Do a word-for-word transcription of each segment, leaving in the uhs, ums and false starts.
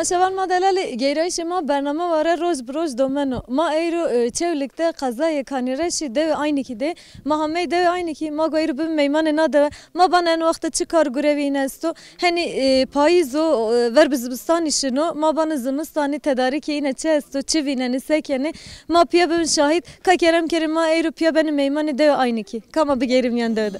Şevan ma delalî, geyrayîşê ma bername ware roj bi roj domeno. Ma eyro, e, Çewlîg de, qezayê Kanîreşî, dewê Aynikî de. Ma hamey dewê Aynikî, ma go eyro bibî meymanê na dewe. Ma bana en wexte çi kar gurevê îne esto. Henî, e, payîz o, e, ver bi zivistanî şino. Ma bana zimistanî tedarîkê îne çi esto, çi vînenê, se kenê. Ma pîya bibin şahîd. Ka kerem kerê ma eyro pîya benê meymanê dewê Aynikî. Ka ma bigeyre mîyan dewe de.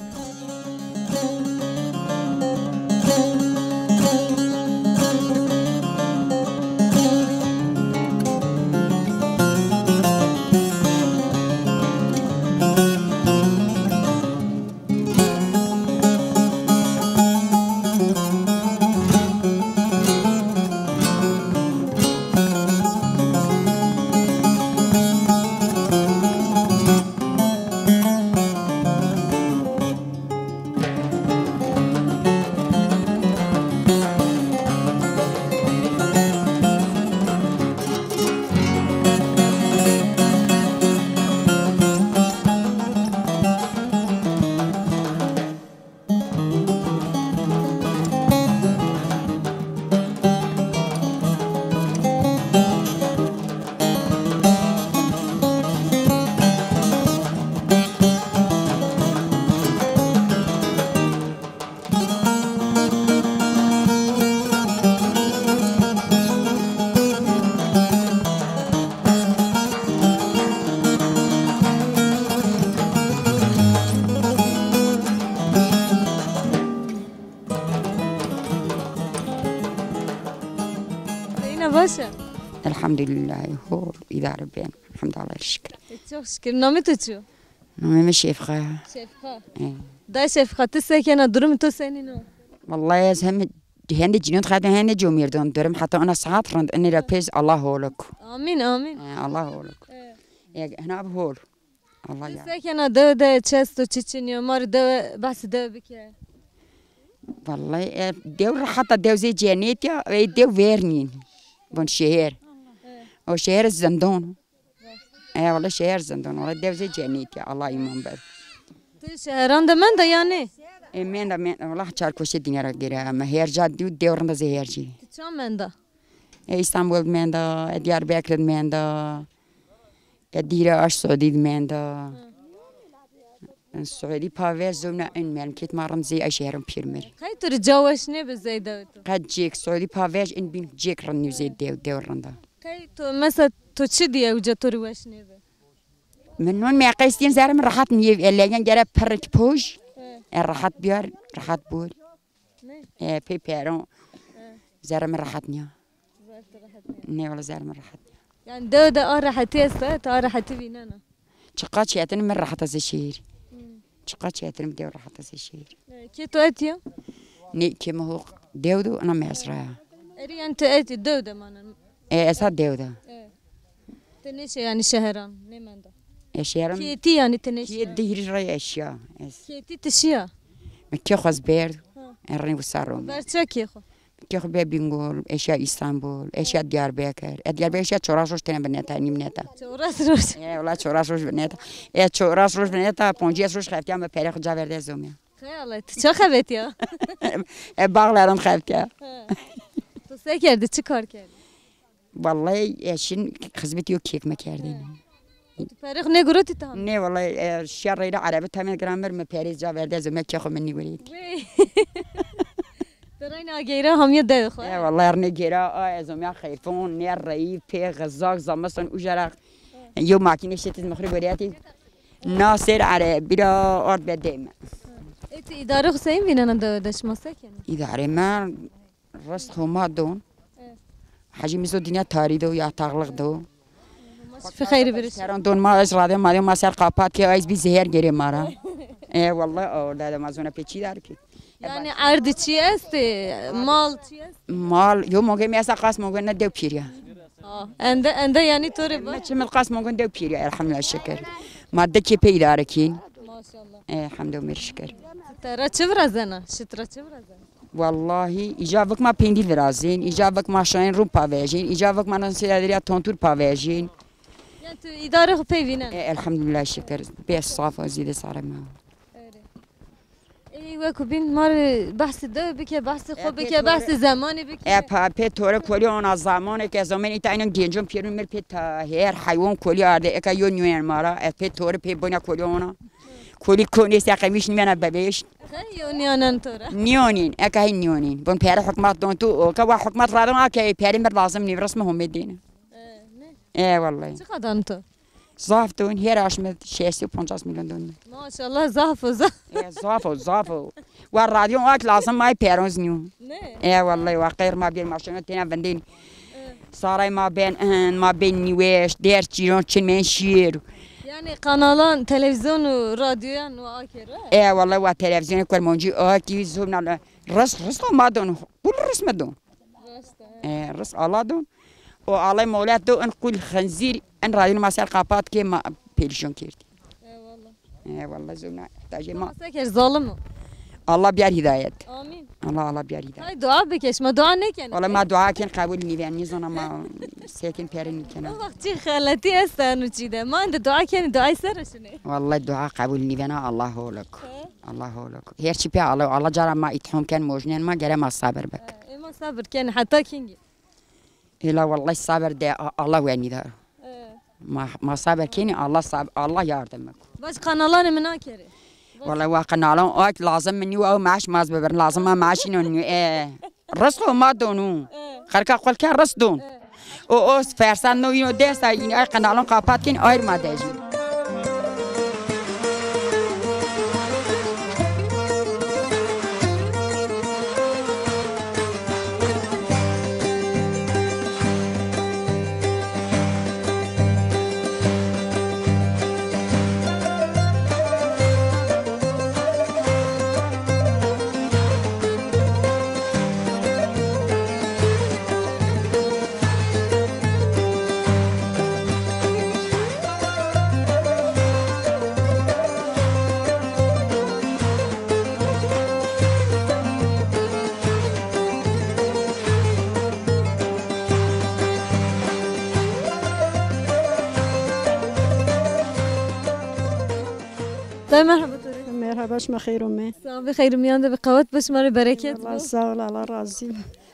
Zeyna baş e? Elhamdülillah, hol, îdare ben. Elhamdülillah, şükür. E, çok şükür. Namê to çi yo? Namê mi Şefqa ya. Şefqa. E. Day Şefqa, ti se kena, durumê to senîn o? Vallahi ez hem hende cinîyon xebitî hem de comîrdon. Durum heta ona saat rind, inî ra pês Allah holuk. Amin, amin. E, Allah holuk. E. E, hina bi hol. Allah ya. Se kena dewe de çi esto, çi çinî yo, ma rê dewe, behsê dewe bike. Vallahi, e, dew rehet a, dew zê cennet ya, e, dew vernîn. Bon şehir. E. O şehir zindon. E, vallahi şehir zindon. Vallahi dew zê cennet ya. Allah îman ber. Ti şehran de menda ya nê? E, menda, menda. Vallahi çar koşe dînya ra gere. Ama her ca dî, dew rind a zê her cî. Ti ça menda? E, Îstanbul menda, e, Diyarbekir menda. E, dîre aş Suudî di menda. Hı. Suudî pa ver zewna en memleket ma rind zê ay şehrin pîr mir. Qey to rê ca weş nêbi zey dew to? Qe cêk, Suudî pa ver en bîn cêk rind nî zê dew, dew rinda. Qey to, mesela to çi dî ewca to rê weş nêbi? Min non meqe îstîn zerre mi rehet nîyê. E, legen gere pirrik poj. Hı. E, rehet biyar, rehet bor. Ne? E, pê peron. He. Zerre mi rehet nîya. Zerre ti rehet nîya. Ne wala zerre mi rehet nîya. Yanî dew de a rehetî esta, ti a rehetî vînena. Çiqa çetin mi rehet a zê şehîr. Hmm. Çiqa çetin mi dew rehet a zê şehîr. E, kê to etîya? Ne, kê mi ho dew do, ina mezra ya. Erî yanî ti etî dew de manen. E, ez ha dew de. E. Ti nêşe yanî şeheran, nêmenda? E, şeheran. Kêtî yanî ti nêşe? Kê di hîrî ra eşya. Ez. Kêtî ti şiya? Mi kê xo ez berd. Ha. E, rê wisa rom. Ver ça kê xo? Kê xo be Bingol, eşya Îstanbul, eşya Diyarbekir. E, Diyarbekir eşya çoras roj tene bineta, nîm neta. Çoras roj? E, wala çoras roj bineta. E, çoras roj bineta, poncîyes roj xeftîya mi perê xo ca verde zomya. Xeyalê, ti ça xebetîya? E, bağların xebetîya. He. To se kerdî, çi kar kerdî? Vallahi eşin xizmetî yo kêk mi kerdîn. He. Ti perê xo nêgurotî tam? Ne vallahi, e, şer reyra erebî temel giran mir, mi perê ca verde zomya kê xo mi nîgurêt. Wey. Ti reyna ageyra hamiya dew xo. E, vallahi ernê gêra, a, ez omya xeyfon, ne reyî, pê xizak, zamaston uca ra. Yo makîne şitîz mi xo rê goreyatî. Na ser erebî ra ard be dê mi. Ê ti îdare xo seyîn vînena dewe de, şima se kenê? Îdare mi rist Homa don. E. Hecî mi zo dînya tarî do, yataqlix do. Ma şifî xeyrî virîş. Seran don ma, ez rade ma de ma ser qapat ke, ez bî zehir gere ma ra. E, vallahi orada da ma zona pê çî dar ki. Yanî erdî çî estê, mal çî est? Mal, yo monge mi esta qas monge ne dew pîrîya. Ha, ende, ende yanî to rê ba. Me çimil qas monge dew pîrîya, elhamdülillah şikir. Ma de kê pê îdare kîn. Maşallah. Elhamdülillah şikir. Ti ra çi virazena? Şit ra çi virazena? Vallahi, îca vik ma pêndî virazên, îca vik ma şayên rûn pavejên, îca vik ma nan sêra derya tontur pavejên. Yanî tu îdare xo pey vînen? E, elhamdülillah şikir. Bê saf o zîde sare ma. Erê. Ê, Weko bîn ma rê behsê dew bike, behsê xo bike, behsê zemanê bike. E, pa-, pê tore kolî ona zamanê ke zamanê îta înan gencon pêrun mir pê ta her heywan kolî arde. Eka yo nîyen ma ra, e, pê tore pê bona kolî ona. Kolî konê se qemîş nîmena bebêş. Xe yo nîyanen to ra. Nîyonîn, eka hîn nîyonîn. Bon pere hukmat don tu, o ke wa hukmat ra don, a ke pere mir lazim nî, resmi homê dêne. E, ne? E, wellahî. Çiqa dan to? Zaf don, her aşme şeştî û poncas milyon don. Maşallah, zaf o, zaf. E, zaf o, zaf o. Wa radyon ak lazim ay peronz nîyo. Ne? E, wellahî, wa qeyr ma bir maşallah tena vendên. E. Saray ma ben, en, ma ben nîweş, ders çîron çin men şiir. Yani kanalan, televizyon û radyoyan wa akere? E, wellahî, wa televizyon Kurmancî akî zurnal ris, ris ma don, kul ris ma don. Rast e. E, ris Allah don. O alay molet do in kul xinzîr in radyon ma ser kapat ke ma perîşon kerdî. Eyvallah. E, wellahî zona tajê ma. Se ker zalim o. Allah biyar hidayet. Amin. Allah, Allah biyar hidayet. Hay dua bike, şima dua nêkenê? Wellahî ma dua ken qebul nîven, nîzona ma sekin pere nîkena. O wext çi xeletî esta eno çî de. Ma ende dua kenê, duayê ser şinê. Wellahî dua qebul nîvena, Allah holok. He? Allah holok. Her çi pê Allah, Allah cara ma îtham ken, mojnen ma, gere ma sabir bik. He, ê ma sabir kenê heta kîngî? Ela wellahî sabir de a-, Allah wenî da. E. Ma, ma sabir kenî, Allah sab-, Allah yardim ko. Baş kanalanê mi nakerê. Wellahî wa kanalan ak lazim mi nî, wa maaş maz bibirin, lazim ma maaş înon nî. E. Rizqo ma donu. E. Xerka qul ke rizq don. E. O, o fersan no yino desta yine ay kanalan kapat kenî, ayr ma dejî. Dayê merheba to rê. Merheba, şima xeyr ome. Sağ ol, xeyr miyan de bi, qewet bi, şima rê bereket bi. Allah sağ ol, Allah razı.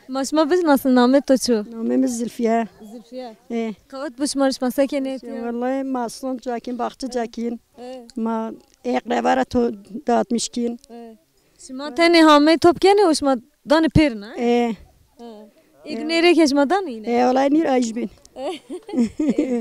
Ma şima bişnasin, namê to çi yo? Namê mi Zülfiye. Zülfiye. E. Qewet bi şima rê, şima se kenê etiya? Wellahî ma son cakîn, baxçe cakîn. E. Ma eqreba ra to dağıtmış kîn. E. Şima tenê hamey top kenê û şima danê pêrin, ha? E. Ha. Ê gunê rê ke şima danê yine? E, wellahî nîr ay jî bîn. E,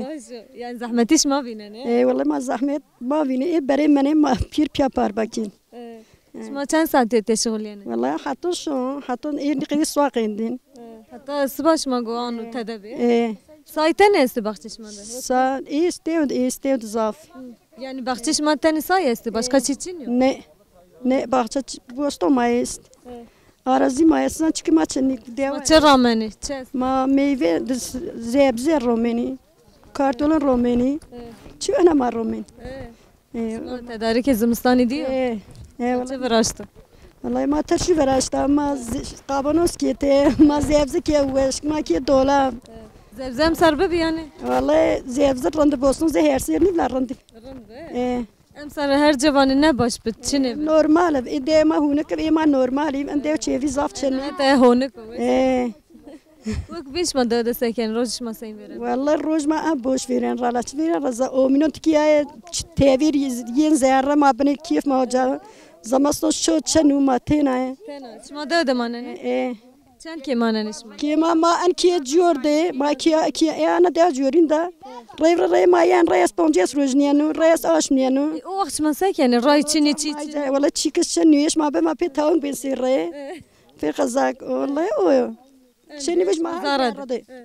baş o. Yani zehmetî şima vînenê? E, wellahî ma zehmet ma vînê. Ê berê menê ma pîr pîya par bakîn. E. E. Şima çend saetî tê şixulîyenê? Wellahî heta şo, heta êrnî qedî suwa qendîn. E, heta siba şima go ano tede bê? E. Say tenê estê baxçê şima de? Sa, ê estê, ê estê zaf. Hı. Yani baxçê şima tenê say estê, başka çî çin yo? Ne. Ne, baxçe ç-, boston ma est. Evet. Arazî ma est, zan çikî ma çinî dewa. Ma çi ramenê? Çi est? Ma meyve, sebze romenî. Kartolon romenî. Evet. Çi ena ma romen. Evet. Evet. Ma tedarikê zimistanî dîyo? Evet. Evet. Çi viraşto? Wellahî ma tirşî viraşta, ma z-, qabanoz kete, ma zebze ke weşk, ma ke dolab. Evet. Zebze emser bibi yani? Wellahî zebze rind boston zê her sêr nîvla rind. Rind bi? E. Emser her ci vanê ne baş bi, çinê bi. Normal bi. Ê dew ma honik bi, ê ma normal î. Em dew çêvî zaf çin ê. Te honik bi. E. Wek bîn şima dew de se kenê, roj şima sey vêren? Wellahî roj ma en boş vêren, rala çi vêren, reza omînon tikî ya, ç-, tevîr y-, yên zerre ma binê keyf ma ca. Zimisto şo çin û ma têna ye. Têna. Şima dew de manenê? E. Çend kê manenê şima? Kê ma, ma en kê cor de, ma kê, kê, e, ana de corîn de. Rey rey ma yen rey ez poncês roj nîyeno, rey ez aşm nîyeno. E, o wext şima se kenê? Ray çinî çî çinî? Wele çî kis çin nîyê, şima be ma pê tawun bên sê rey. E. Pê qezak, wele o yo. Çinî vij ma zerre de. E,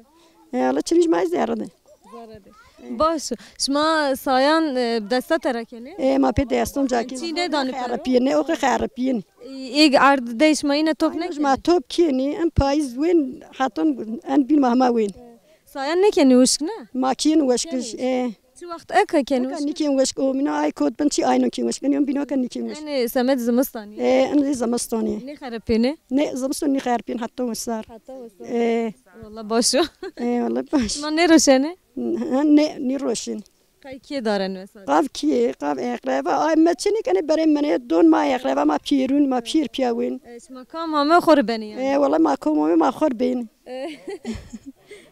wele çinî vij ma zerre de. Baş. Şima sayan, e, desta te ra kenê? E, ma pê deston ca kî. Çî nêdanê pêro? Xeripîyê, ne o qe xeripîyê. Ê erd dey şima îne top nêkenê? Ma top kenî, en payîz wên, heton en bîn ma hema wên. Sayan nêkenê wişk ne? Ma kîn wişkiş, e. Çi wext eka kenê wişk? Nîkên wişk o, mîna ay kot bin çî ayno kîn wişk. Nîyon bîno ke nîkên wişk. Enê semed zimistanî. E, en zimistanî. Nêxeripênê? Ne, zimiston nêxeripîn, heta wisar. Heta wisar. E. Wala baş o. E, wala baş. Şima nêroşenê? Ha, ne, nêroşin. Qey kîye daren mesela? Qav kîye, qav eqreba. Ay me çinik ene berê mene don ma eqreba ma pîrun, ma pîr pîyawin. E, şima kam hame xo rê benê yanî? E, wela ma kom hame ma xo rê bên. E,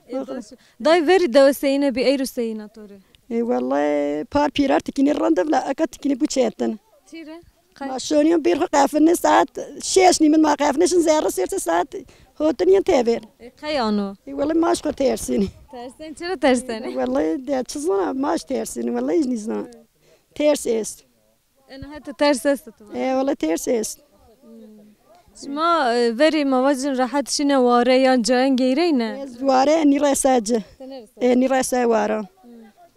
e, baş. Day verî dewe seyîne bî, eyro seyîna to rê? E, wela par pîrar tikînî rind vila, eka tikînî bu çetin. Çî rê? Qey? Ma şonîyon bêr xo qefine saet şeş nîmin ma qefine şin zerre serte saet hotin yin tever. E, qey ano? E, wela ma ji xo tersînî. Tersen, çira tersen? E, wela de çi zona ma ji tersînî, wela hiç nîzona. Ters est. Ena heta ters est tu? E, wela ters est. Şima, e, verî ma vacin rehet şine ware yan cayan geyreyne? Ez ware nîresa ci. Tenê resa? E, nîresa wara.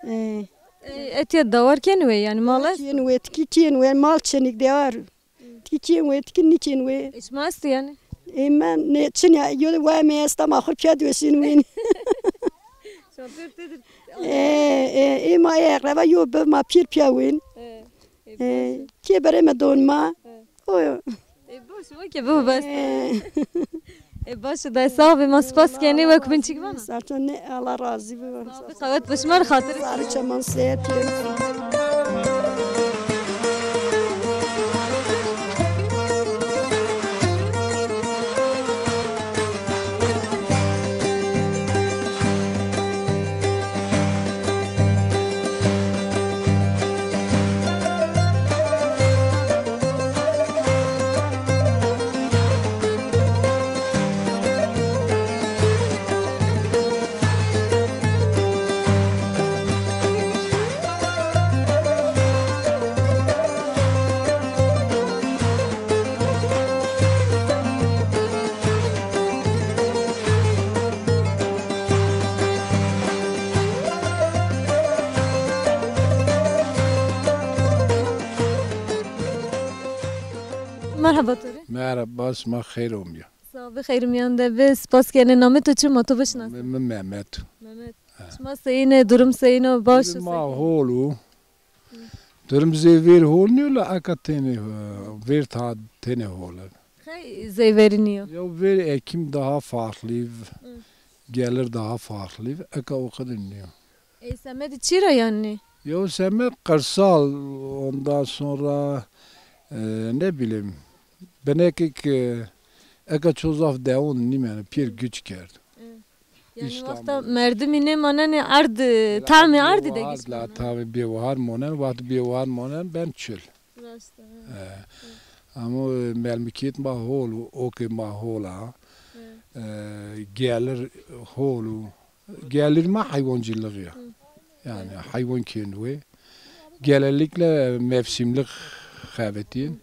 E. E, etiya dawar kenî wê, yanî mal est? Kîyên wê, tikî kîyên wê, mal çenik dewar. Tikî kîyên wê, tikî nîkên wê. E, şima estî yanî? E, men ne, çin ya, yo de waya me esta, ma xur pîya diweşîn wîn. Şoför têdir. E, e, e, ma e eqreba yo bi, ma pîr pîya wîn. E, e, e, baş. Kê berê me don ma. E. O yo. E, baş, weke bibo bes. E. E, baş, day sağ be, ma spas kenî, wek bin çik vana. Sağ ol, ne, Allah razî be. Sağ ol, qewet be, şima rê xatir. Sarı çaman sehet. Merheba to rê. Merheba, sima xeyr omîya. Sağ be, xeyr miyan de be. Spas kenê, namê to çi, ma to bişinasin? Mi, mi Mehmet. Mehmet. Ha. Şima seyîn ê, durum seyîn o, baş o? Ma hol o. Durum zê vêr hol nîyo la eka tenê, e, vêr ta tenê hol e. Qey zey verî nîyo? Ya vêr ekim daha farklı, gelir daha farklı, eka o kadar nîyo. Ey semedî çî ra yanî? Ya semed kırsal, ondan sonra, e, ne bileyim, binekek, e, eka ço zaf dewon nîmeno, pêr güç kerd. E. Yanî wexta merdimî nêmanenê erd, tamê erdî de gişt. La tamê bêwahar monen, wext bêwahar monen ben çil. Rast e. E. Ama, e, melmikêt ma hol o, okê ma hol a. E, gelir hol o. Gelir ma heywancılığı ya. Yani heywan kên wê. Genellikle mevsimlik xebetîn.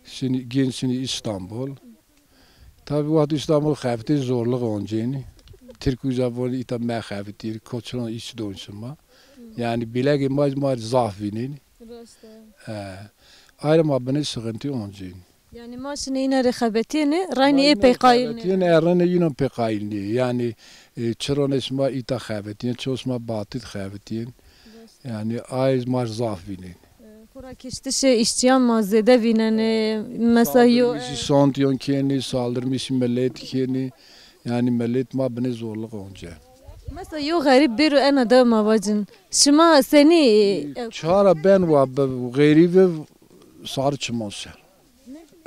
Şimdi, gên şimdi İstanbul. Tabi wext İstanbul xebitî zorluk oncênî. Tirk uza vonî îta mexebitî, koçron iş donsun ma. Yani bilegi ma, ma zaf vînîn. Rast e. E, ayrı ma binê sıkıntı oncênî. Yani ma şinê îna rê xebetînê, raynî ê pey qayîl nê. Xebetînê, e, raynî îna pey qayîl nê. Yani, e, çiron ê sima îta xebetîn, ço sima batî de xebetîn. Rast. Yani ay ma zaf vînên. E, xura kiştişê îşçîyan ma zêde vînenê, mesela yo. Saldırmışı santiyon kênî, saldırmışı millet kênî. Yani millet ma binê zorluk onca. Mesela yo xerîb bêro ena de ma vacin. Şima senî, e, çara ben wa bi xerîbi sarı çimon ser.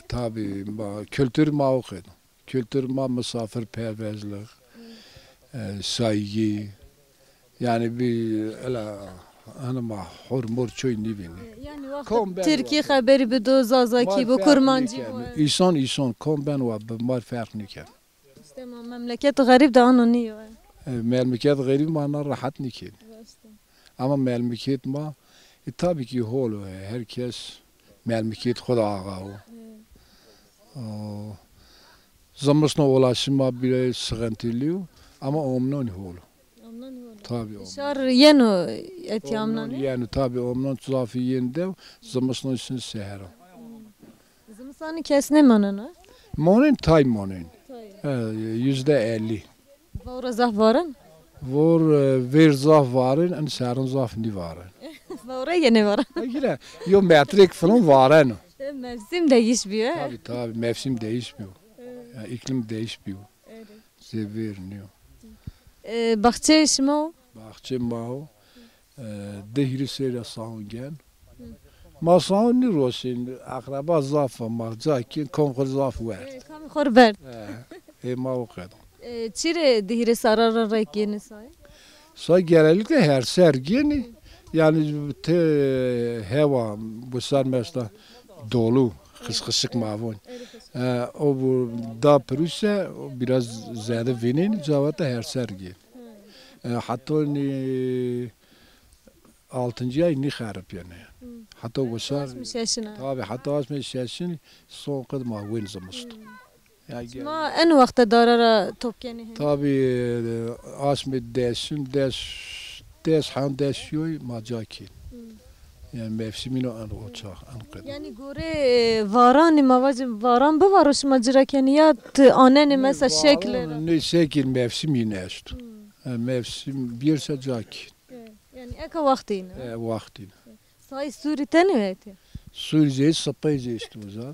Tabi ma, kültür ma o qeydo. Kültür ma misafirperverlik, e, saygı. Yani bir öyle hani ma hor mor çoy nîvînî. E, yani wexta Tirkî xeberî bido, Zazakî bo, Kurmancî bo. Îson îson kom ben wa bi mar ferq nîken. İşte ma memleket xerîb de ano nîyo. E, memleket xerîb ma na rahat nîken. Ama memleket ma, e, tabii ki hol o, e, herkes memleket xo de axa o. O, zımısno ulaşım ma biraz sıkıntılı o, ama omnon hol o. Omnon hol o. Tabii omnon. Şar yeno etiya omnon? Omnon yeno, tabii omnon zafî yen de, zımısno için seher o. Zimistanî kes nêmaneno? Monin, tay monin. Tay. He, yüzde elli. Vawra zaf varen? Vawr, e, vêr zaf varen, en serrin zaf nîvaren. Vawra yenê varen. Ha, yine, yo metrek falan varen. E, mevsim değişmiyor, he? Tabii, tabii, mevsim değişmiyor. Evet. Yani iklim değişmiyor. Evet. Zê vêr nîyo. E, baxçeyê şima o? Baxçeyê ma o. E, di hîrî sey ra saun gen. Ma saun nîrosîn, eqreba zaf a, ma ca kîn, kom xo zaf werd. E, kamî xo ri berd. E, e, ma o qedo. E, çi rê di hîrê serra ra rek gênê say? Say genellikle her ser gênî. Yani te hewa, bu ser mesela dolu, xisxisik ma von. E, o bu da piruse, o biraz zêde vînên, cawata her ser gênî. E, hatta ni altıncı ay nîxeripîyenê. Hatta wisar. Asmî şeşin a. Tabi, hatta asmî şeşin, son qid ma wên zimisto. Ya gel- Ma en wexte dara ra top kenê hene? Tabi, e, asmê desin, des, des han des yoy ma ca kîn. Yani mevsimîno en o çax, en qid. Yani gore, e, varanî, ma vacim varan bivaro şima ci ra kenî ya ti anenê mesela şekli ra? Ne şekil mevsim yine esto. E, mevsim bierse ca kîn. E, yani eka wextî yine. E, wextî yine. Sayî sûrî tenê etîya? Sûrî zî, sipey zî esto uza.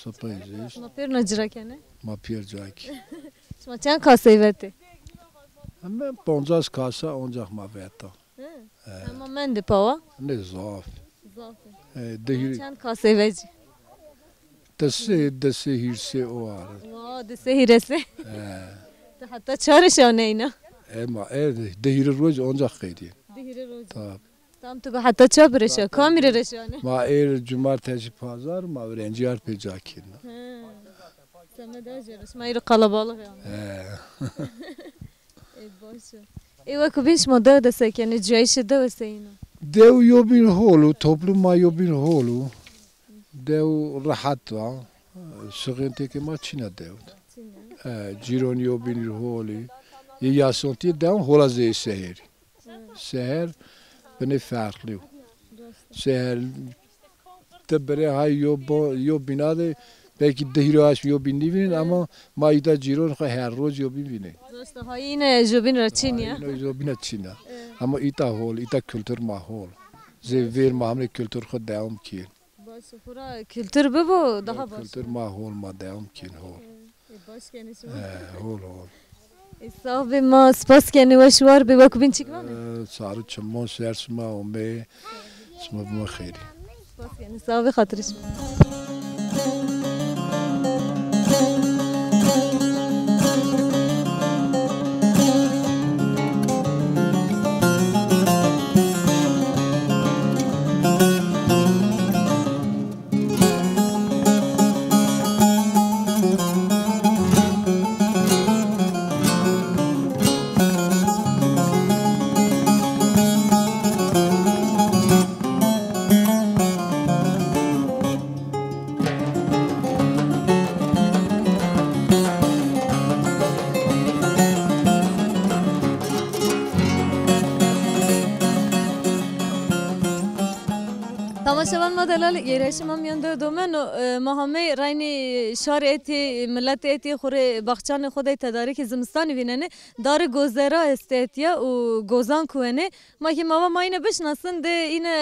Sipey zî esto. Ma pêrna ci ra kenê? Ma pêr ca kî. Şima çend kasey vetê? Heme poncas kasa oncax ma veta. Hı. Hema mendê pawa? Ne zaf. Zaf. E, di hîrê. Çend kasey vecî? Di sey, di sey hîrsê o ar. Wa, di sey hîresê. E. Ti heta çarê şew neyna? E, ma e, di hîrê roj oncax qeydî. Di hîrê roj. Tabi. Tam tu go heta ça bireşa, kamî rê reşanê? Ma êr cumartesi pazar ma öğrenciler pê ca kîna. He. Semed a jêr, şima êro qalabalix ya. He. Ê, baş o. Ê, weko bîn şima dew de se kenê, cuyayîşê dewe seyîn o? Dew yobîn hol o, toplum ma yobîn hol o. Dew rehet a. Sıkıntı ke ma çîna dew de. Çîna. E, cîron yobîn hol î. Yê yaşantî dew hola zey seherî. Seher binê ferqlî yo. Seher ti birê hay yo bo-, yo bîna de belkî di hîro aşm yo bîn nîvînên ama ma îta cîron xo her roj yo bîn vînên. Roşto hayîne jo bîn ra çîn ya. Hayîne jo bîna çîn a. Ama îta hol, îta kultur ma hol. Zê vêr ma hamle kultur xo dewam kî. Baş, xora kultur bibo, daha baş. Kultur ma hol, ma dewam kîn hol. E, baş kenê şima. E, hol, hol. E, sax bê, ma spas kenê, weş war bê, weko bîn çik vanê? E, sarı çimon ser şima omê, şima bima xêrî. Spas kenê, sax bê, xatirê şima. Tamaşevan ma delal, gêrayîşê ma mîyan de domeno, e, ma hamey reynî şarê etî, miletê etî xwu rê baxçanê xwu de tedarîkê zimistanî vînenê. Darê gozera estê etîya û gozan kuwenê. Ma kî ma va ma îne bişinasin de îne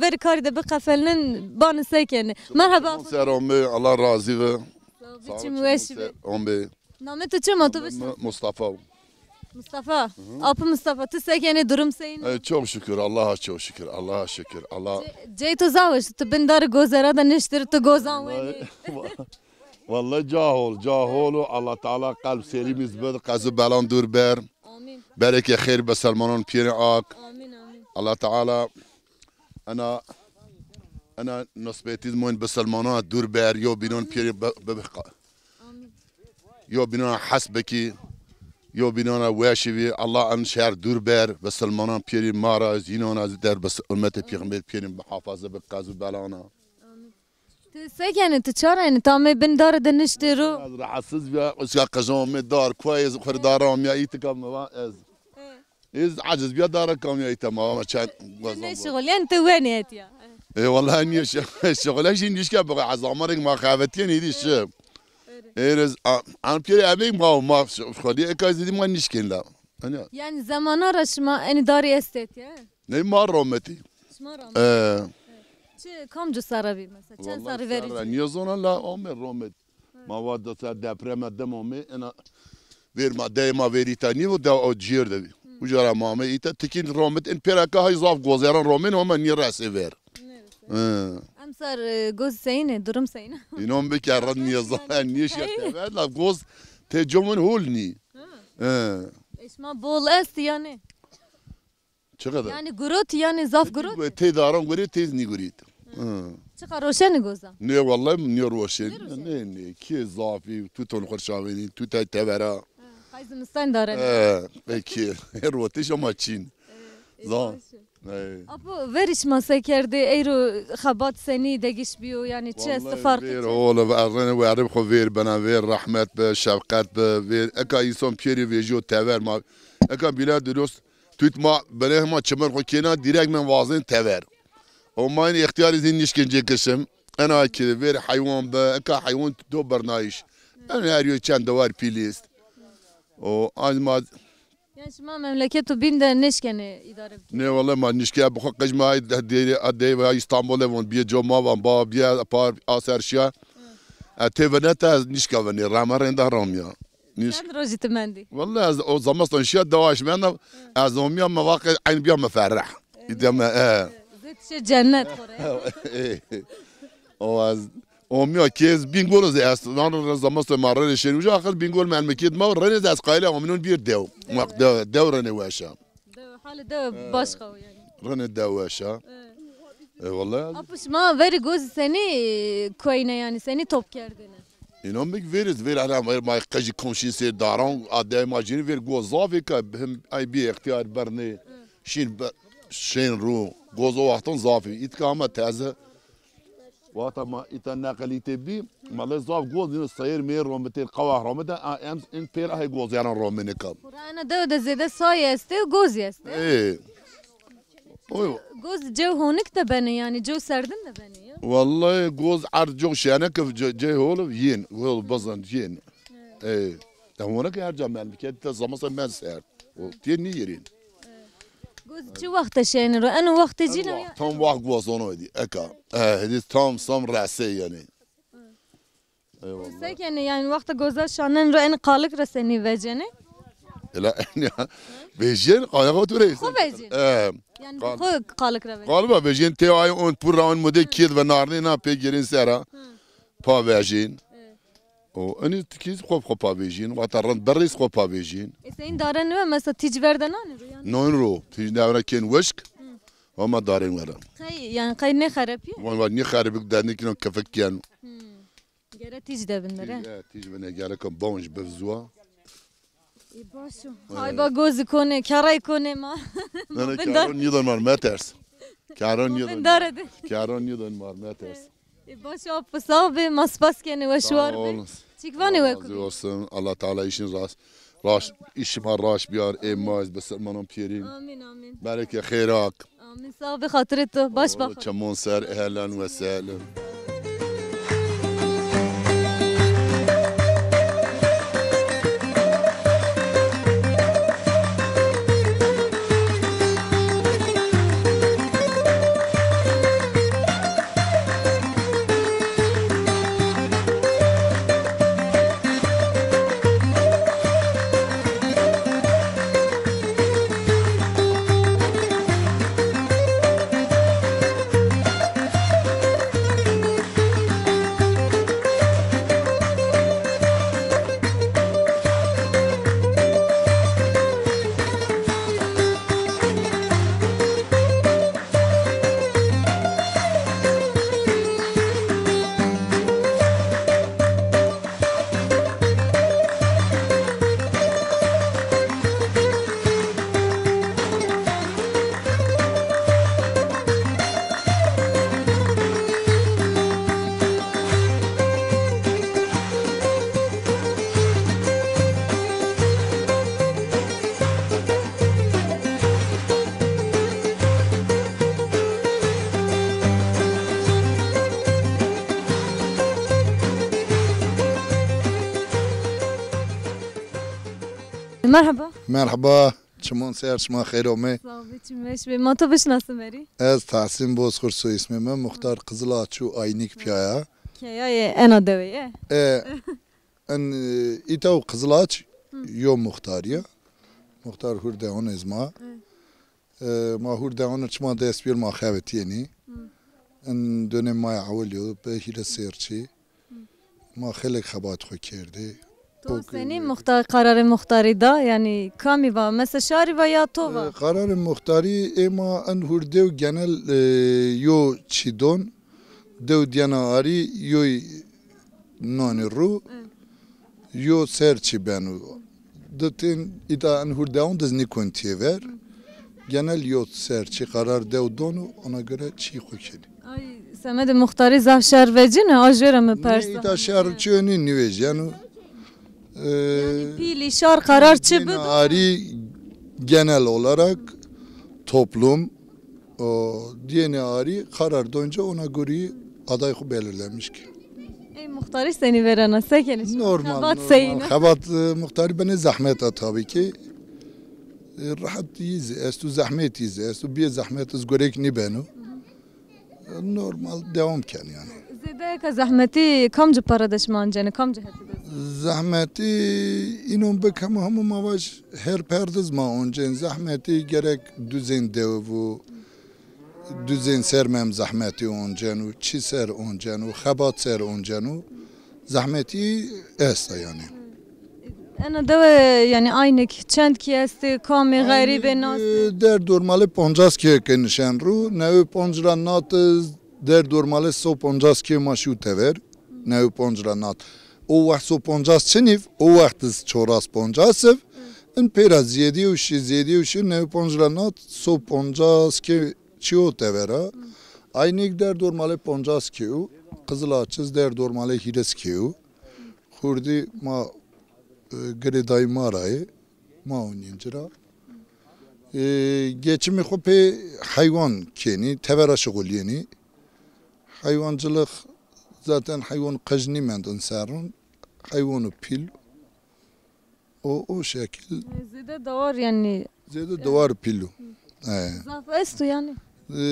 verî karî de biqefelnin, banê se kenê. Merheba. Ser omê, Allah razî ve. Sağ ol, biçim weş be. Omê. Namê tu çi, ma tu bişinasin? Mustafa. Mustafa. Apê Mustafa, tu se kenê, durum seyîn o? E, çok şükür, Allah'a çok şükür, Allah'a şükür. Allah. Cey tu zaf weş, tu bin darê gozera de niştir, tu gozan wenî. Vallahi ca hol, ca hol o. Allah Teala qelb selîm iz bid, qezû belan dûr ber. Amîn. Berekê xêr beselmanan pîyerê ak. Amîn, amîn. Allah Teala ena, ena nisbetîz moyn beselmanan dûr ber, yo bînan pîyerê be, be, be, amîn. Yo bînan hes bikî, yo bînan weşî vî. Allah en şer dûr ber, beselmanan pîyerê ma ra, zînan ez der bes, ummetê pêxember pîyerê muhafaza bi qezû belana. Amîn. Ti se kenê, ti ça ra yenê? Ti amê bin dare de niştê ro? Ez rahatsiz bîya, uska qijama mi dar, kuwa ez xwu rê dara amîya, îtika mi va ez. Ez aciz bîya, dara kamîya îta ma, ma çend gozan. Nêşixulîyen, ti wenî etîya. E, wellahî nîye şi-, şixulîyen şî nîşke bi, ez amarek ma xevetîyen îdî şi. Êr ez, a, an pîyerê emêk ma, ma xwedî eka zîdî ma nîşkên la. Hani? Yani zamana ra şima enî darî estê etîya? Ney ma rometî. Şima rometî. E. Çi, kamco serre bî mesela? Çend serre verî? Nîyezona la ome romet. Ma va da ser depreme dim ome, ena ver ma, dey ma verî ta nîvo, de o cîr de bî. Uca ra ma ame îta tikîn romit in pêra ka hay zaf gozeran romên ama nî resê ver. Hı. Emsar, e, goz seyne, durum seyne. Înon bike red nîye zaf, nîye şiya tever la goz tê comon hol nî. Hı. Hı. E, şima bol est yanî? Çi qeder? Yanî gurot yanî zaf gurot? Tê daran gurê, tê nîgurît. Hı. Çiqa roşenî goza? Nê wellay nê roşenî. Nê roşenî? Nê, nê. Kê zafî, tu ton xurşavênî, tu tay tevera. Hı. Qay zimistan dare. E, peki. Rotiş ama çîn. E, e, zan. Baş e. Ey. Apo verî şima se kerdê, eyro xebat senî degiş bîyo, yanî çi estî farqî çi? Wellay vêr hol, ez rene werê xo vêr bena, vêr rehmet bi, şefqet bi, vêr eka însan pîyerî vejîyo tever ma, eka bîla dirust, tut ma bene hema çimir xo kêna, dîrek men wazên tever. O ma în îxtîyarî zî nişkin cêkişim, ena ki vêr heywan bi, eka heywan do birnayîş. En her yo çend dewar pîlîst. O az ma Yanî şima memleket û bîn de nêşkenê îdare bikî? Nê wele ma nişke bi xo qij ma de-, de-, de-, Îstanbulê von bîye co ma van ba bîye par aser şiya. E, tê vineta ez nişka vinê rama rênda ramya. Niş- Çend rojî ti mendî? Wele ez o zamastan şiya dewaş menda ez omiya me vaqe eyn bîya me ferreh. Îdeme e. Zê tişê cennet xo rê. O ez Omîya kê ez Bîngol zî est. Vano re zamoste ma rene şên uca axir Bîngol memleket ma rene zî ez qayîl a omînon bir dew. Ma dew, dew rene weş a. Dew, halê dew başqa o yanî. Rene dew weş a. E, wellay. Apo şima verî goz senî koyne yanî senî top kerdêne? Înan bik verî, verî hala ma qejî komşîn sêr daran a dew ma cînî ver goz zafê ka hem ay bir îxtîyar bernê. Şîn be-, şên ru goz o wexton zafê. Îtka ama teze. Wexta ma îta neqelîtê bî, ma lê zaf goz yine seyir mêr romite, qawah romite, a em in pêr ahê goz yaran romine ka. Qurana dew de zêde sayê estê, gozî estê. Ê. Oy. Goz cew honik de benê, yanî cew serdin de benê ya. Wellahî goz erd cew şene ke ce-, cey hol yên, hol bizan yên. Ê. Te honik her ca memleket de zamasa men serd. O tê nîyerîn. Goz çi wexte şenî ro? Eno wextê cî ne ya? Tam wext gozono dî eka. E, hedi tam sam rese yanî. Eyvallah. Se kenê yanî wexta goza şanen ro en qalik ra senî vecenê? Ela ya. Vejên qalik tu reysen. Xo vejên. E. Yanî xo qalik ra vejên. Qaliba vejên te ay on pur ra on mude kid ve narnê na pê girin sera. Pa vejên. O, enî tikîz xo xo pavêjîn, wata rind birrîz xo pavêjîn. E, seyîn dare niwe, mesela tîc ver de nanê ro yanî? Non ro, tîc devre kên wişk, ama darên were. Qey, yanî qey nêxerepî? Wan wan nêxerepî, dendikî non kefik yen. Hmm. Gere tîc de bin de re. Tîc, e, tîc bine, gereka bonj bivzuwa. E, baş o. Hayba gozî konê, kerey konê ma. Nene, keron nîdon mar, meters. Keron nîdon. Dare de. Keron nîdon mar, meters. E, baş o, apo, sağ be, ma spas kenê, weş war be. Çik vanê weko. Allah razı olsun. Allah Teala işin rast, rast, işima rast biyar, ê ma ez bisilmanon pêrîn. Amin, amin. Bereke xêrak. Amin, sağ be, xatirê to. Baş bak. Çimon ser, ehlen ve sehlen. Merhaba. Merhaba. Çimon ser, şima xeyr omê. Sağ ol, çim weş be. Ma to bişinasim verî? Ez Tahsîn Bozkurt soy ismê mi, muxtar Qizil Aç û Aynik piyaya. Keyayê ena dewê ye? E, en, e, îta û Qizil Aç yo muxtar ya. Muxtar hûr dewan ez ma. E, ma hûr dewan çima dest pêr ma xebitîyenî. In dönem ma ya ewil yo, bi hîrê serçî. Ma xelek xebat xo kerdî. To senî muxtar, qararê muxtarî da? Yanî kamî va? Mesela şarî va ya to va? E, qararê muxtarî ê ma en hûr dew genel, e, yo çî don, dew diyena arî, yoy nanî ru, yo serçî beno. Di tên îta en hûr dewan diz nîkon têver. Genel yo serçî qarar dew dono, ona göre çî xo kenî. Ay, semedê muxtarî zaf şer vecîne, a jêra mi persa. Nê, îta şer çi nî nîvejîyeno. E, yanî pîlî şar qarar çi bido? Arî genel olarak toplum, o, diyene arî karar donca ona göre aday xo belirlemiş ki. Ey muxtarî senî verena, se kenî şima? Normal, xebat normal. Seyîn o? Xebat, e, muxtarî benê zehmet a tabii ki. E, rehet yî zî esto, zehmet yî zî esto. Bîyê zehmet iz gorek nîbeno. E, normal devam ken yanî. Zêde eka zehmetî kamci para de şima oncenê, kamci hetî de? Zehmetî înon bik hemû hemû ma vaj her perdiz ma oncên. Zehmetî gerek duzên dew vo, duzên ser mem zehmetî onceno, çi ser onceno, xebat ser onceno. Zehmetî esta yanî. Ena dewe yanî aynik çend kî estê, kamê xerîbê nasê? E, der dormalê poncas kî ke nişen ru, newê ponc ra nat der dormalê so poncas kî ma şî tever, newê ponc ra nat. O wext so poncas çinîv, o wext iz çoras poncas iv, in pêra zêdîyew şî, zêdîyew şî, newê ponc ra nat so poncas kî çîyo tevera. Aynik der dormalê poncas kîyo, Qizil Açiz der dormalê hîris kîyo. Xurdî ma, e, girê dayî ma ra yê, ma onîn ci ra. E, geçimê xo pê heywan kenî, tevera şixulîyenî. Heywancilix zaten heywan qij nîmend in serron. Heywano pîl. O, o şekil. Zêde dewar yanî. Zêde dewar pîl o. E. Zaf esto yanî? E,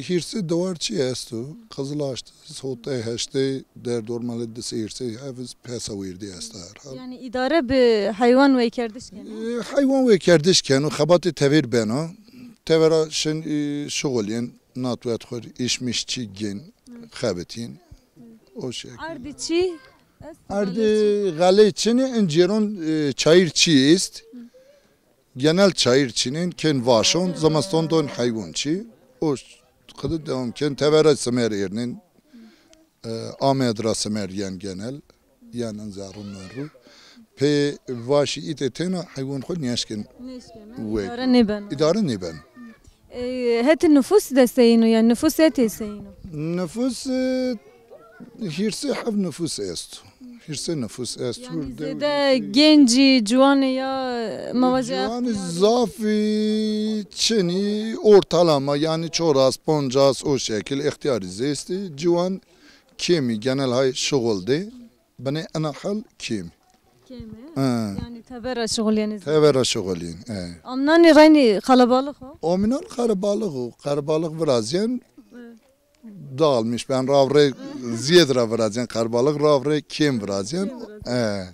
hîrsê dewar çî esto? Qizil Açiz, hotay heştay der dormalê di sey hîrsê heviz pesa wêrdî esta herhal. Yanî îdare bi heywan weykerdiş kenê? E, heywan weykerdiş keno, xebatê tevêr beno. Tevera şin, e, şixulîn, natwet xur, îşmiş çî gên, xebitîn. O şekil. Erdî çî? Erdî xelê çinî, in cêron, e, çayîr çî est. Genel çayîr çinên, kên vaşon, zimiston don heywan çî. O qidi devam kên, tevera simer êrnên, e, Amed ra simer yen genel, yen in zerrûn ru. Pê vaşî îtê têna heywan xo nêşkên. Nêşkên, wek. Îdare nêben. Îdare nêben. E, hetê nufus de seyîn o, yanî nufus hetê seyîn o? Nufus, e, hîrsê heft nufus esto. Hîrsê nufus esto. Yanî zêde gencî, ciwanê ya, e, ma vajê ciwanî zaf, e, çinî, ortalama, yanî çoras, poncas o şekil, extîyarî zî estî. Ciwan kêmî, genel hay şixul de. Binê ena hal kêm. Kêm e? Ha. Yanî tevera şixulîyenî zî? Tevera şixulîyen, e. Amnanî reynî qelebalix o? Amnan qelebalix o. Qelebalix virazîyen dağılmış. Ben rav rê zîyed ra virazîyen qelebalix, rav rê kêm virazîyen. Kêm virazîyen. E.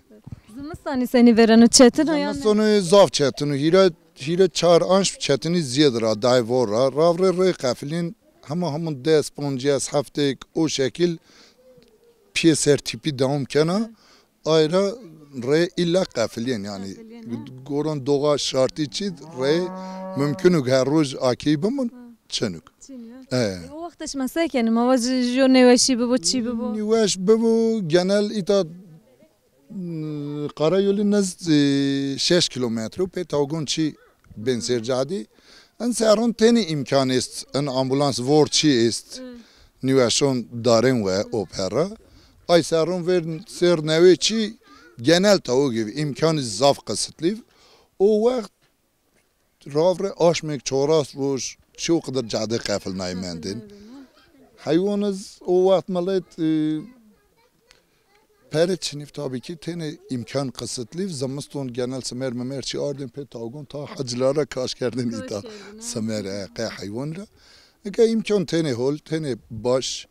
Zimistanî senî vêreno, çetin o yanî? Zimistano zaf çetin o. Hîre, hîre çar anş çetinî zîyed ra, dayê vor ra. Rav rê rê qefilîn, hema hemûn des, poncîyes, heftêk o şekil pîyê ser tîpî dewam kena. Ay ra rê îlla qefilîyen yanî. Qefilîyen, ha? Goran doğa şartî çî rê mumkin o her roj akey bimûn, çin o. Çin o. E. E, o wext de şima se kenî? Ma vajî jo nêweşî bibo, çî bibo? Nêweş bibo, genel îta, m, Karayolî nizd, e, şeş kîlometre pê tawgon çî bên ser cadî. In serron tenê îmkan est, in ambulans vor çî est. Nîweşon darên we o perra. Ay serron ver ser newê çî genel tawgîv îmkanî zaf qisitlîv. O wext rav rê aşmêk çoras roj çî o qidr cade qefilnayî mendên. Heywan iz o wext milet, e, pere çinîv tabii ki, tenê îmkan qisitlîv, zimiston genel simer mimer çî ardên pê tawgon ta hacîla ra kaş kerdên îta. Kaş kerdên, ha. Simer, e, qe heywan ra. Eke îmkan tenê hol, tenê baş,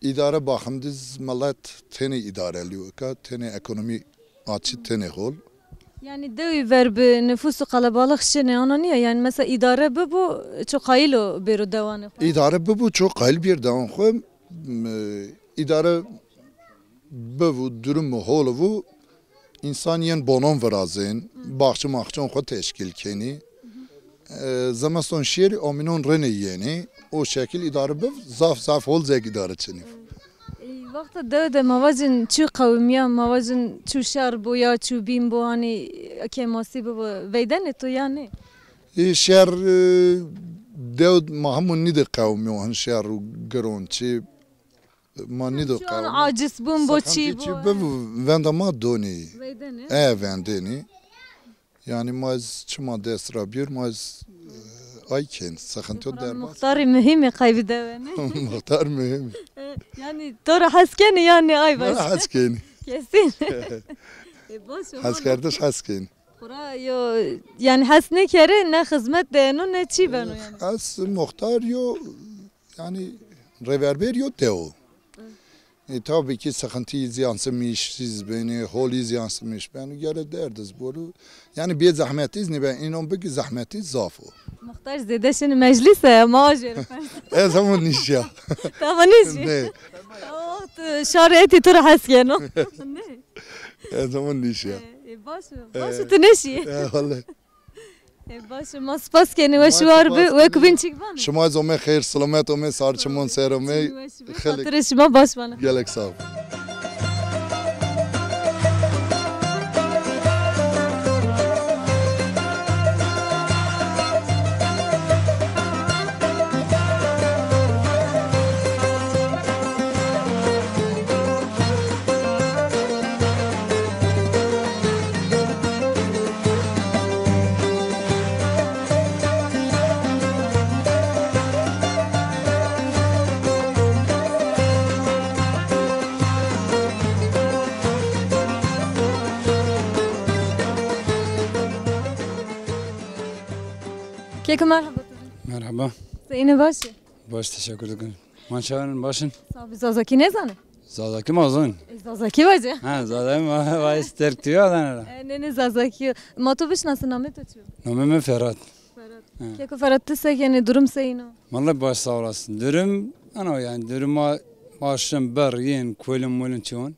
îdare baximdiz milet tenê îdarelî yo. Eka tenê ekonomî açî tenê hol. Yanî dewî ver bi nifûs û qelebalix şinê, ana nîya? Yanî mesela îdare bibo, ço qayîl o bêro dewanê xo? Îdare bibo, ço qayîl bêr dewan xo. M-, îdare bivo, durumo hol vo, însan yên bonon virazên, baxçe maxçon xo teşkîl kenî. E, zemeston şêrî amînon renê yenî. O şekil îdare biv, zaf zaf hol zek îdare çinî. E, wexta dewe de ma vacin çû qewimîya, ma vacin çû şer bo ya çû bîn bo, hanî kêmasî bibo, veydenê to ya nê? E, şer, e, dew ma hemû nîde qewimîyo, hin şer û giron çi. Ma nîdo qewimî. Aciz bûn bo çî bo. Çi bivo, venda ma donî. Veydenê? E, vendenî. Yanî ma ez çima dest ra bîyor, ma ez, e, ay kên, sıkıntı yok, derbas. Muxtarî muhîm ê, qey bî dewe nê? Muxtar muhîm. E, yanî to ra hes kenî yanî ay baş? Ma ra hes kenî. Kesin. E, baş o. Heskerdiş hes kenî. Xora yo, yanî hes nêkerê, ne xizmet dêno ne çî beno yanî. Ez muxtar yo, yanî rêverbêr yo dewo. E, tabii ki sıkıntı zî yansımış, siz beni, hol zî yansımış. Beni gere derdiz boru. Yanî bê zehmetîz nîben, înon biki zehmetîz zaf o. Muxtar zêde şinî meclîse, ma ajêri. Ez hemû nîşya. Tamam nîşî. Ne. O, tu şarê etî tu ra hes keno. Ne. Ez hemû nîşya. E, e, baş o. E, baş o, tu nêşî. E, vallahi. E, baş o, ma spas kenî, weş û war bi, wek bîn çik vanê. Şima zî omê xeyr, silamet omê, sar çimon ser omê. Xatirê şima baş vana. Gelek sağ ol. Keko merheba. Merheba. Seyîne, baş ê? Baş, teşekkür ederim. Ma çawan, baş in? Sağ ol, Zazakî nêzanê? Zazakî ma zon. E, Zazakî vace. Ha, Zazakî ma, vay, sterk tu ya danera. E, nê, nê, Zazakî yo. Ma to bişnasî, namê to çi yo? Namê mi Ferhat. Ferhat. Ha. Keko Ferhat, ti se kenî, durum seyîn o? Vallahi baş, sağ olasın. Durum, ana yanî durum ma, ma şin ber, yên, kolin molin çiyon.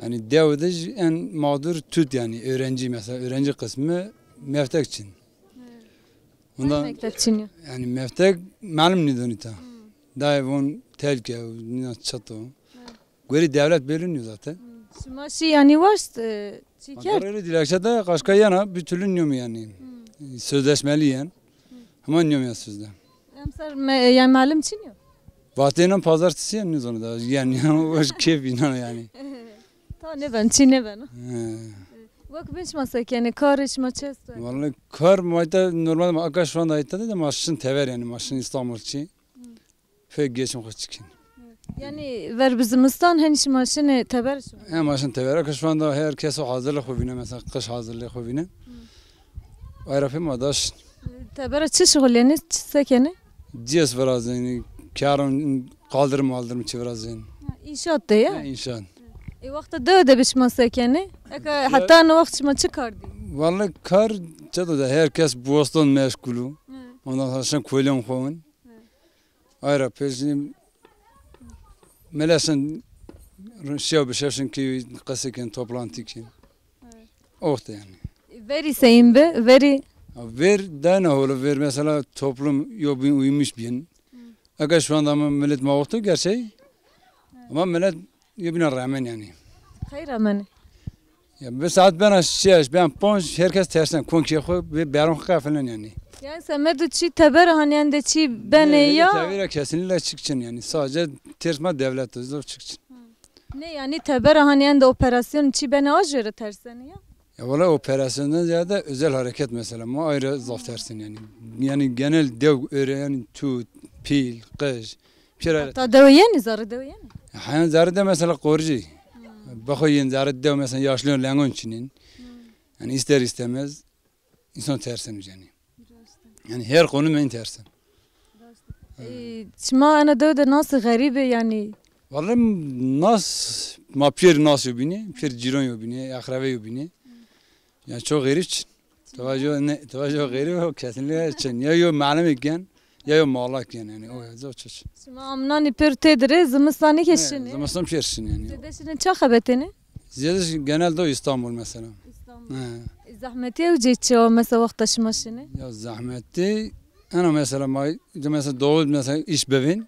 Yanî dew de jî en mağdur tut yanî, öğrenci mesela, öğrenci kısmı meftek çin. Ondan mektep çin yo? Yanî meftek, melim nîdonî ta. Dayê von telke, nîna çato. Gorî devlet belli nîyo zaten. Şima şî yanî waşt, e, çi kerd? Rê dilekçe de kaşka yena, bir türlü nîyom yanî. Sözleşmeli yen. Hema nîyom ya sözde. Emser me-, yanî melim çin yo? Vatênan pazartesi yen, nîzano da. Yanî, yanî, o keyf înan yanî. Ta nêben, çi nêben. He. Wek bîn şima se kenê, karê şima çi esto? Vallahi kar ma îta normal, ma aka şu anda îta de ma şin teber yanî, ma şin İstanbul çi. Pek geçim xo çikin. Yanî ver bi zimistan henî şima şinê teber şima? He, ma şin teber. Aka şu anda herkes o hazırlık xo bîne, mesela kış hazırlığı xo bîne. Ay ra pê ma daş. Tebera çi şixulênê, çi se kenê? Cîyes virazênî, keron, kaldırım maldırım çi virazênî. Ha, înşaat de ya? Ha, înşaat. E, wexta dewe de bi şima se kenê? Eke heta no wext şima çi kar dî? Vallahi kar çeto de, herkes boston meşgul o. Ondan sonra şin kolon xo win. Ay ra pê jî milet şin şew bi şew şin kî qesê kin, toplantî kin. Oxte yanî. Verî seyîn bi, verî? Ver dayna holo, ver mesela toplum yo bin uyumuş bin. Eke şu anda ama millet ma oxtu gerçeği. Ama millet yo bina rağmen yanî. Xeyr rağmen. Ya bir saat bena şeş, ben ponc, herkes tersen, konkê xo ve beron xo qefilin yanî. Yanî semedo çi teber hanî ende çi benê ya? Tebera kesinlikle çik çin yanî. Sadece ters ma devlet de zor çik çin. Ne yanî teber hanî ende operasyon çi benê, a jêre tersenê ya? Ya valla operasyondan ziyade özel hareket mesela. Ma ayrı zaf tersin yanî. Yanî genel dew öyle yanî tut, pîl, qij. Pira. Heta dewe yenî, zerrê dewe yenî? Heyan zerrê de mesela qoricî. Bexo yên zerrê dew mesela yaşlîyon lengon çinîn. Yanî ister istemez insan tersin yanî. Yanî her konu men tersin. E, şima ena dewe de nasî, xerîb ê yanî? Vallahi nas, ma pêr nas yo bîne, pêr cîron yo bîne, eqrebe yo bîne. Ya çok g'erîb çin. Tevajo ne, tevajo g'erîb o kesinlikle çin. Ya yo melimî gen, ya yo malak gen yani. O ya çok çin. Şima amnanî pêr têdirê, zimistanî ke şinê. Zimistan pêr şin yani. Zêde şinê ça xebetênê? Zêde genelde o İstanbul mesela. İstanbul. He. E, zehmetî ew cê çi o mesela wexta şima şinê? Ya zehmetî, ena mesela ma, mesela doğu mesela iş bivîn.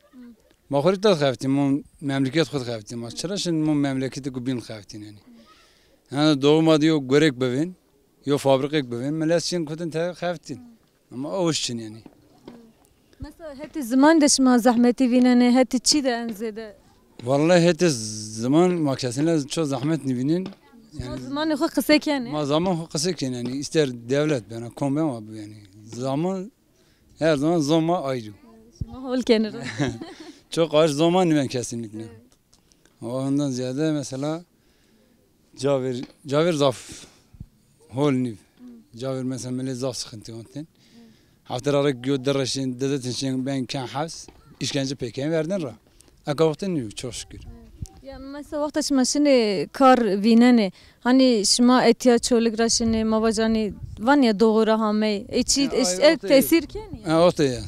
Ma xo rê tet xeftîn, ma memleket xo xeftîn. Ma çira şin ma memleketê ku bîn xeftîn yani. Yani doğu ma diyo gorek bivîn, yo fabrikek bivîn, millet şin kutin te xeftîn. Ama o iş çin yani. Mesela hetê ziman de şima zehmetî vînenê, hetê çî de en zêde? Vallahi hetê ziman ma kesinle çok zahmet nivînin. Ma Yani zimanê xo qise kenê. Ma zaman xo qise ken yani, ister devlet bena, kom bena bu yani. Zaman, her zaman zaman ayrı. Şima hol kenê ro. Çok aç zaman niven kesinlikle. O ondan ziyade mesela cavir, cavir zaf hol niv. Cavir mesela millet zaf sıkıntı onten. Hafta ra rek yo derreşin, dedetin şin ben ken has, işkence peken verdin ra. Eka wextin niv, çok şükür. Ya mesela wexta şima şinê kar vînenê, hani şima etiya Çolig ra şinê, ma vacanî van ya doğu ra hamey. E çî, e, e, tesîr kenî ya? Ha, o te ya. Yani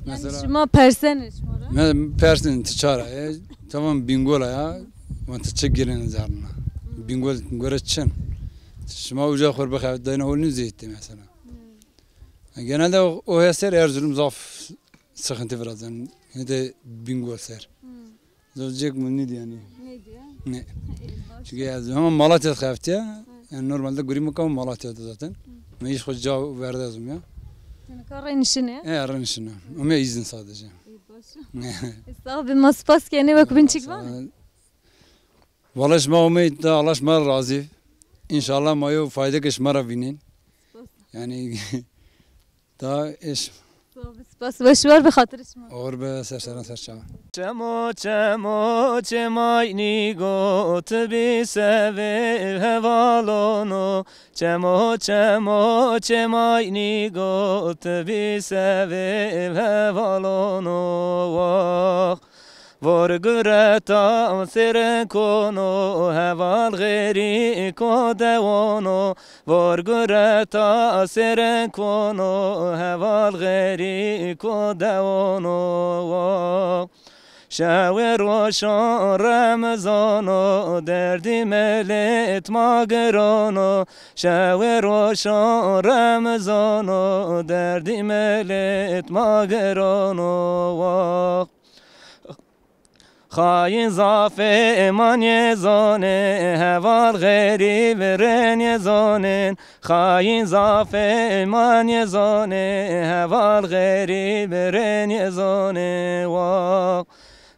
mesela şima persenê şima ra? Me persin ti çara, e, tamam Bingol a ya. Van ti çi girin zerna. Bingol gore çin. Şima uca xor bixebit dayna hol niv zeytti mesela. Genelde o, o heser Erzurum zaf sıkıntı biraz yani. Ne de Bingol ser. Zor cek mi nidi yani. Ne diyor? Ne. Çünkü Erzurum ama Malatya xeftiye. Yani normalde gurî mi kamo Malatya'da zaten. Ben iş hoca verdi ezum ya. Senin karın işi ne? E, arın işine. Ama izin sadece. İyi, baş. Sağ ol, ma spas kenê, wek bin çik vanê? Vallahi şima omey da, Allah şima ra razî. İnşallah ma yo fayde ke şima ra vînên. Yani da eş. Spas, weş war bi xatirê şima. Or be, ser seran ser çawa. Çemo çemo çemaynîgo ti bî sevê hevalono. Çemo çemo çemaynîgo ti bî sevê hevalono. Wax. Vor gureta sêren kono, heval xêrî ko dewono. Vor gureta sêren kono, heval xêrî ko dewono. Şewê roşan Remezano, derdî milêt ma girono. Şewê roşan Remezano, derdî milêt ma girono. Wax. Xayîn zafê ma nêzonê, heval xêrî virê nêzonên. Xayîn zafê ma nêzonê, heval xêrî virê nêzonê. Wax.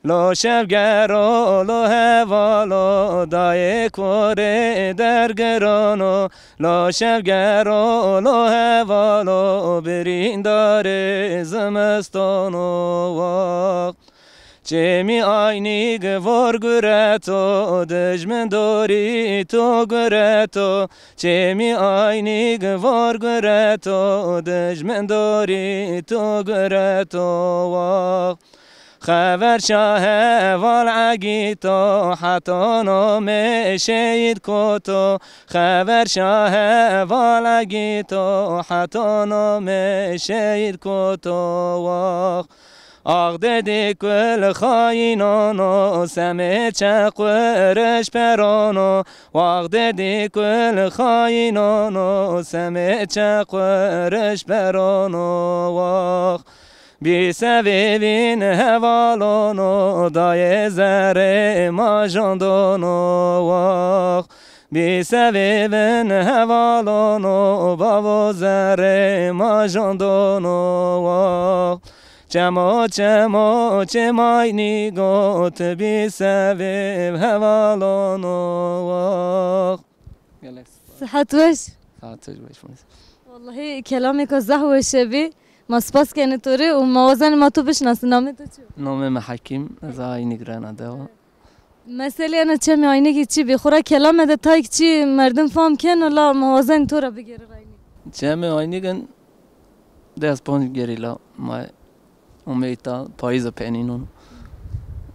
Lo şevgero lo hevalo, dayê korê dergirono. Lo şevgero lo hevalo, birîndarê zimistono. Wax. Çêmî aynîg vor gureto, dijmin dorî to gureto. Çêmî aynîg vor gureto, dijmin dorî to gureto. Wax. Xever şa heval egîto, heta nomê şehîd koto. Xever şa heval egîto, heta nomê şehîd koto. Wax. Axdedî kul xayînono, semê çequriş perono. Waxdedî kul xayînono, semê çequriş perono. Wax. Bî sevê vîn hevalono, dayê zerê ma jondono. Wax. Bî sevê vîn hevalono, bavo zerê ma jondono. Wax. Çemo çemo çêmaynîgo, ti bî sevê hevalono. Wax. Gelek. Sihet weş. Sihet weş, weş. Wellahî kelamêka zaf weş bî. Ma spas kenê to rê û ma wazenê ma to bişinasin. Namê to çi yo? Namê mi Hekîm, ez Aynîg ra na dewa. Meselê ena çemê Aynîgî çi bî? Xwura kelame de tayk çi merdim fam keno la ma wazenê to ra bigêrê Aynîg. Çemê Aynîgin des ponc gerîla ma omey ta payîza penînon.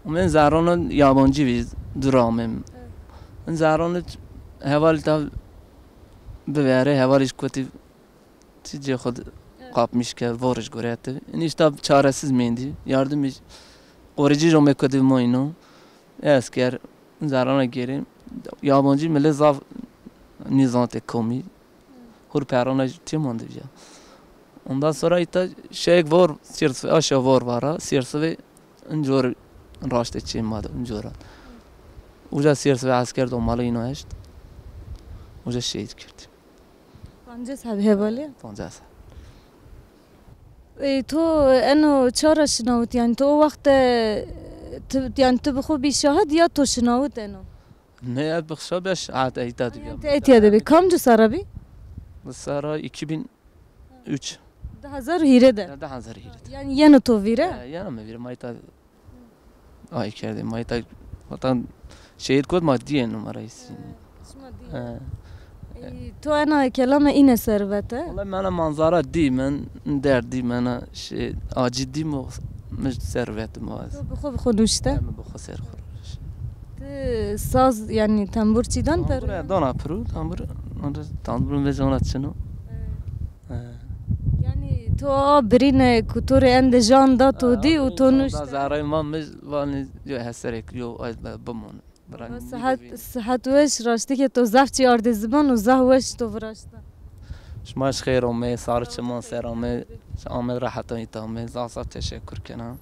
Omên zerrano yabancî bî, dûr amêm. Zerrano heval ta Bivere, hevalî jî kotî ti cê xwu di qapmîş kerd, vorij guretî. Înî îşte çaresiz mendî. Yardimî qoricî jî ome kotî moyno. Esker, zerana gêrê. Yabancî millet zaf nîzanetê komî. Hur perana jî têmandî ya. Ondan sonra îta şeyek vor, sîrsivê aşa vor vara, sîrsivê incor raştê çê ma de, incora. Uca sîrsivê esker do mala îno eşt. Uca şehîd kerd. Pancês heb hevalî? Pancês heb. E, to eno ça ra şinawit? Yani to o wext de ti, yani ti bi xo bî şahid ya to şinawit eno? Ne, ez bi xisa bîya şahid, eyta de bîya. Te etiya de bî. Kamci serra bî? Bi serra iki bin üç. Di hezar û hîrê de. Ya, di hezar û hîrê de. Yani yeno to vîre? Ya, yeno mi vîre, ma îta ay kerdê, ma îta vatan şehîd kot ma dîyê numarayı sin. Şima dî. He. Ey, to ena kelame îne servete? Wala mena manzara dî, men derd dî, mena şey, acî dî mi, mi servete mi az. To bi xo, bi xo nuşte? Hem bi xo ser xo. Ti saz, yani tembur çî dan per? Tembur dona piru, tembur, onda tembur ve zona çino. He. He. Yani to a birîne ku to rê ende jan da to dî û to nuşte. Zerrey ma mi vanî yo heserek yo ay bimon. Sihet, sihet weş, raştî ke to zaf çî ardê ziman û zaf weş to viraşta. Şima ji xêr ome, sar çiman ser ome, ame rehetan îta ome, zaf zaf teşekkür kena.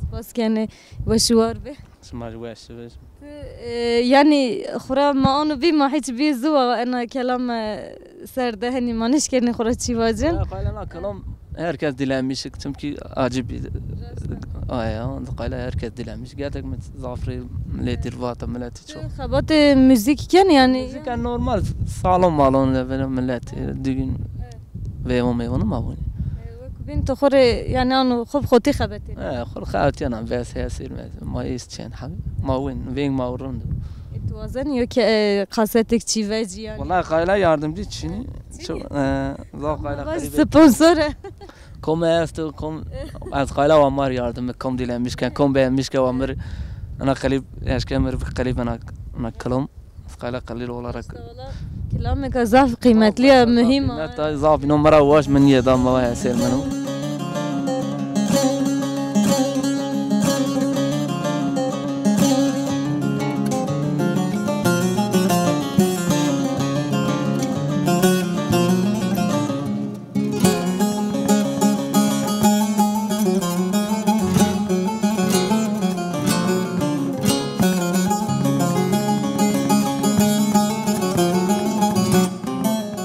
Spas kenê, weş û war be. Şima jî weş be. Ti, e, yani xura ma ano bî ma hiç bî ziwa ena kelame ser de henî ma nişkenî xura çî vacin. Ya, qayla na kelam herkes dilemiş, çünkü acı bir aya, qayla herkes dilemiş. Gerçek mi zafrê milletî vata milletî çok. Xebatê müzik ken yani? Müzik yani normal salon malon le böyle milletî düğün ve o meyvanı ma bunu. Wek bin to xore yani ano xub xoti xebetî. He, xur xebetî yani bes he sirmez. Ma is çen habi. Ma win, veng ma rind. E, tu wazenî yo ke, e, kasetik çî vecî yanî? Wala qayla yardımcı çini. Çok, e, zaf qayla qerîb. Sponsor e. Kom esto, kom, ez qayla wa mar yardım, kom dilemiş ken, kom beğenmiş ke wa mir, ana klip, eşke mir bir klip ana, ana klom. Ez qayla qelîl olarak. Wala kelameke zaf qîmetli ya, muhîm a. Qîmet a, zaf ino mira waş min ye da ma ya ser mino.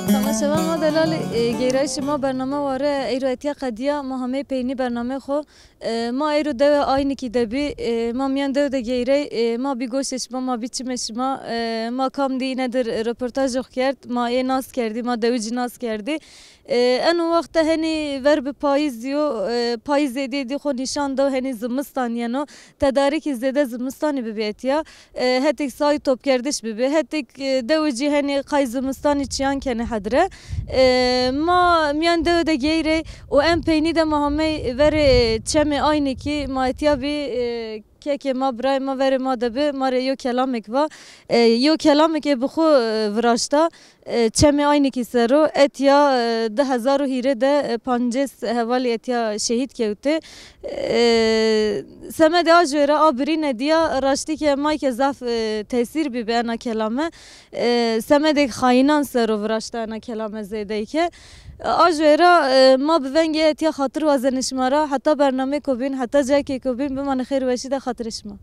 Temaşevan ma delalî, e, geyrayîşê ma bername ware, eyro etiya qedîya, ma hamey peynî bernameyê xo. E, ma eyro dewe Aynikî de bî, e, ma mîyan dew de geyrey, e, ma bî goşê şima, ma bî çimê şima, e, ma kam dî îne dir roportajê xo kerd, ma ê nas kerdî, ma dewicî nas kerdî. E, eno wext de henî ver bi payîzî yo, e, payîzê dî dî xo nîşan do, henî zimistan yeno. Tedarîkî zêde zimistanî bibî etiya. E, hetik say topkerdiş bibî. Hetik, e, dewicî henî qay zimistanî çîyan kenê hedre. E, ma mîyan dewe de geyrey û en peynî de ma hamey verê çemê Aynikî ma etiya bî, e, kekê ma, birayê ma verê ma de bi, ma rê yo kelamêk va. E, yo kelamêk ê bi xwu, e, viraşta. E, çemê Aynikî ser o, etiya, e, di hezar û hîrê de, e, pancês hevalî etiya şehîd kewtê. E, semedê a jû ra a birîne dîya, raştî ke may ke zaf, e, tesîr bî bi ena kelame. E, semedêk xayînan ser o viraşta ena kelame zêdeyke. E, a jû ra, e, ma bi vengê etiya xatir wazenê şima ra, heta bernameyêko bîn, heta cayêkêko bîn, bimanê xêr weşî de xatirê şima.